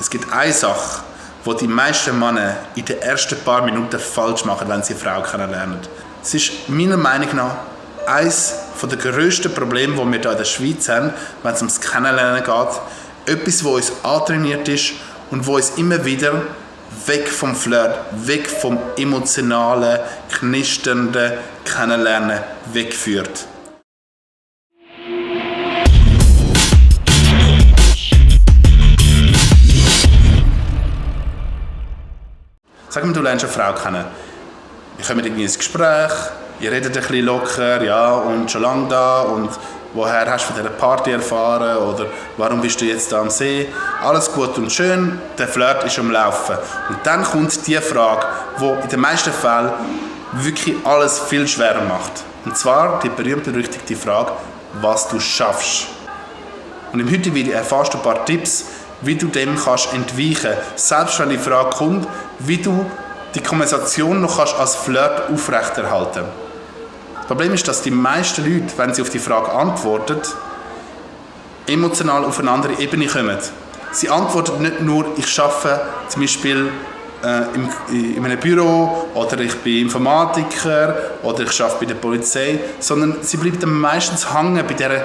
Es gibt eine Sache, die die meisten Männer in den ersten paar Minuten falsch machen, wenn sie eine Frau kennenlernen. Es ist meiner Meinung nach eines der grössten Probleme, die wir hier in der Schweiz haben, wenn es ums Kennenlernen geht. Etwas, das uns antrainiert ist und wo uns immer wieder weg vom Flirt, weg vom emotionalen, knisternden Kennenlernen wegführt. Sag mal, du lernst eine Frau kennen. Ihr kommt irgendwie ins Gespräch, ihr redet ein bisschen locker, ja, und schon lange da, und woher hast du von dieser Party erfahren, oder warum bist du jetzt da am See? Alles gut und schön, der Flirt ist am Laufen. Und dann kommt die Frage, die in den meisten Fällen wirklich alles viel schwerer macht. Und zwar die berühmt-berüchtigte Frage, was du schaffst. Und im heutigen Video erfährst du ein paar Tipps, wie du dem kannst entweichen kannst, selbst wenn die Frage kommt, wie du die Konversation noch kannst als Flirt aufrechterhalten. Das Problem ist, dass die meisten Leute, wenn sie auf die Frage antworten, emotional auf eine andere Ebene kommen. Sie antworten nicht nur, ich arbeite zum Beispiel in einem Büro, oder ich bin Informatiker, oder ich arbeite bei der Polizei, sondern sie bleiben meistens hängen bei dieser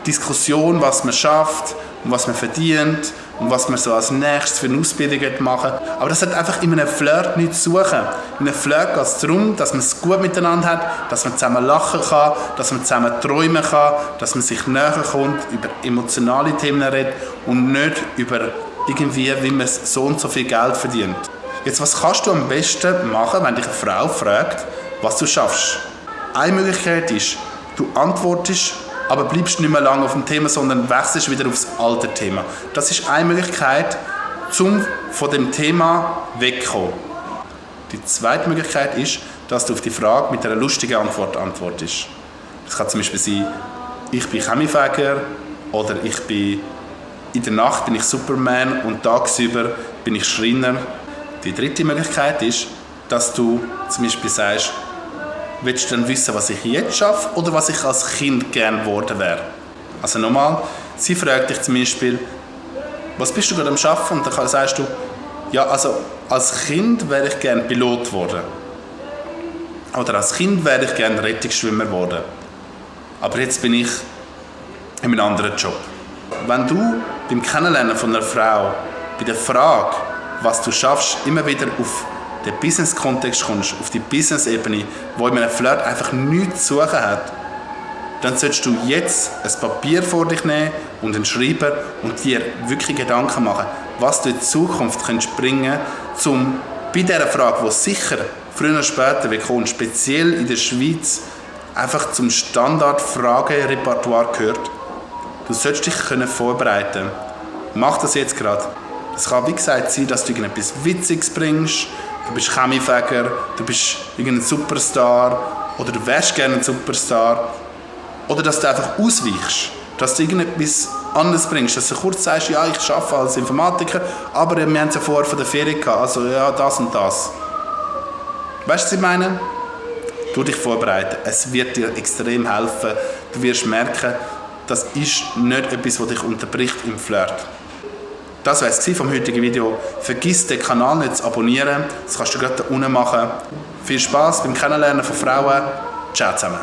Diskussion, was man schafft und was man verdient und was man so als nächstes für eine Ausbildung machen. Aber das hat einfach in einem Flirt nichts zu suchen. In einem Flirt geht es darum, dass man es gut miteinander hat, dass man zusammen lachen kann, dass man zusammen träumen kann, dass man sich näher kommt, über emotionale Themen redet und nicht über irgendwie, wie man so und so viel Geld verdient. Jetzt, was kannst du am besten machen, wenn dich eine Frau fragt, was du schaffst? Eine Möglichkeit ist, du antwortest, aber bleibst nicht mehr lange auf dem Thema, sondern wechselst wieder aufs alte Thema. Das ist eine Möglichkeit, um von dem Thema wegzukommen. Die zweite Möglichkeit ist, dass du auf die Frage mit einer lustigen Antwort antwortest. Das kann zum Beispiel sein, ich bin Kaminfeger, oder in der Nacht bin ich Superman und tagsüber bin ich Schreiner. Die dritte Möglichkeit ist, dass du zum Beispiel sagst, willst du dann wissen, was ich jetzt schaffe oder was ich als Kind gerne geworden wäre? Also nochmal, sie fragt dich zum Beispiel, was bist du gerade am Schaffen? Und dann sagst du, ja, also als Kind wäre ich gerne Pilot geworden. Oder als Kind wäre ich gerne Rettungsschwimmer geworden. Aber jetzt bin ich in einem anderen Job. Wenn du beim Kennenlernen von einer Frau bei der Frage, was du schaffst, immer wieder auf den Business-Kontext kommst, auf die Business-Ebene, wo in einem Flirt einfach nichts zu suchen hat, dann solltest du jetzt ein Papier vor dich nehmen und einen Schreiber und dir wirklich Gedanken machen, was du in Zukunft bringen kannst, um bei dieser Frage, die sicher früher oder später kommt, speziell in der Schweiz, einfach zum Standard-Fragerepertoire gehört. Du solltest dich vorbereiten können. Mach das jetzt gerade. Es kann, wie gesagt, sein, dass du irgendetwas Witziges bringst, du bist Kaminfeger, du bist irgendein Superstar oder du wärst gerne ein Superstar. Oder dass du einfach ausweichst, dass du irgendetwas anderes bringst, dass du kurz sagst, ja, ich arbeite als Informatiker, aber wir haben es ja vorher von der Ferien gehabt, also ja, das und das. Weißt du, was ich meine? Du dich vorbereiten, es wird dir extrem helfen. Du wirst merken, das ist nicht etwas, was dich unterbricht im Flirt. Das war es vom heutigen Video. Vergiss den Kanal nicht zu abonnieren. Das kannst du gerade da unten machen. Viel Spaß beim Kennenlernen von Frauen. Ciao zusammen.